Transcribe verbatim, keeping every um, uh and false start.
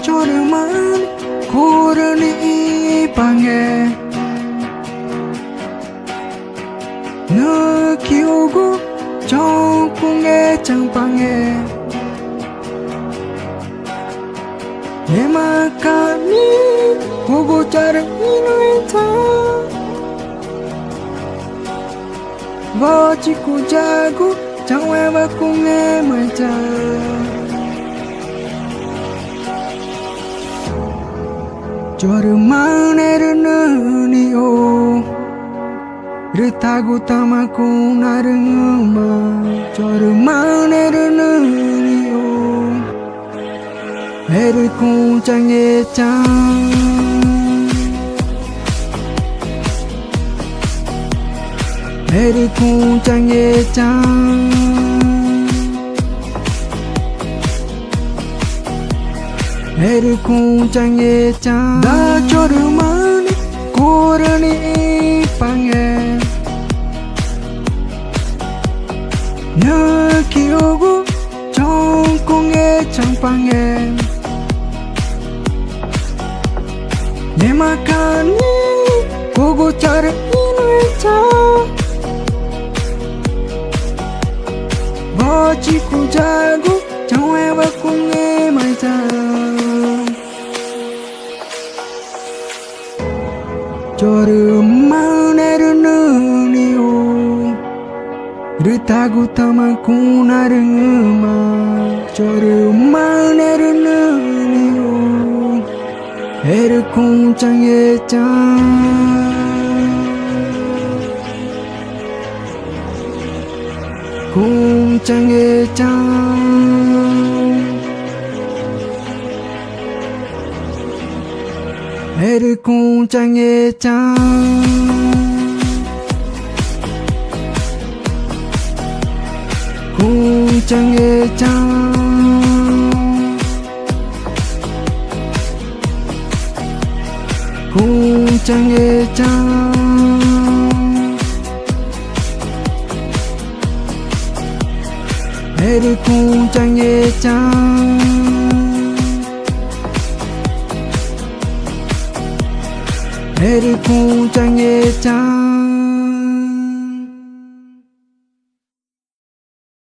Chorü marü curü nixĩ i paxü̃e, nüxü̃ quixugu choxü̃ cungechaü̃ paxü̃e. Ngẽmaca̱x nixĩ cugu charüxĩnüẽtchaü̃, wochi cuyagu chauxéwa cungẽmaẽchaü̃. Chorü maü̃ne rü nüxü̃ nixu, rü tagutama cuxü̃ narüngü̃ma. Chorü maü̃ne rü nüxü̃ nixu, erü cuxü̃ changechaü̃, erü cuxü̃ changechaü̃, erü cuxü̃ changechaü̃. Chorü maü̃ne curü nixĩ i paxü̃e, nüxü̃ quixugu choxü̃ cungechaü̃ paxü̃e. Ngẽmaca̱x nixĩ cugu charüxĩnüẽtchaü̃, wochi cuyagu chauxéwa cungẽmaẽchaü̃. Chorü maü̃ne rü nüxü̃ nixu, rü tagutama cuxü̃ narüngü̃ma. Chorü maü̃ne rü nüxü̃ nixu, erü cuxü̃ changechaü̃, cuxü̃ changechaü̃, erü cuxü̃ changechaü̃, cuxü̃ changechaü̃, cuxü̃ changechaü̃, erü cuxü̃ changechaü̃, erü cuxü̃ changechaü̃.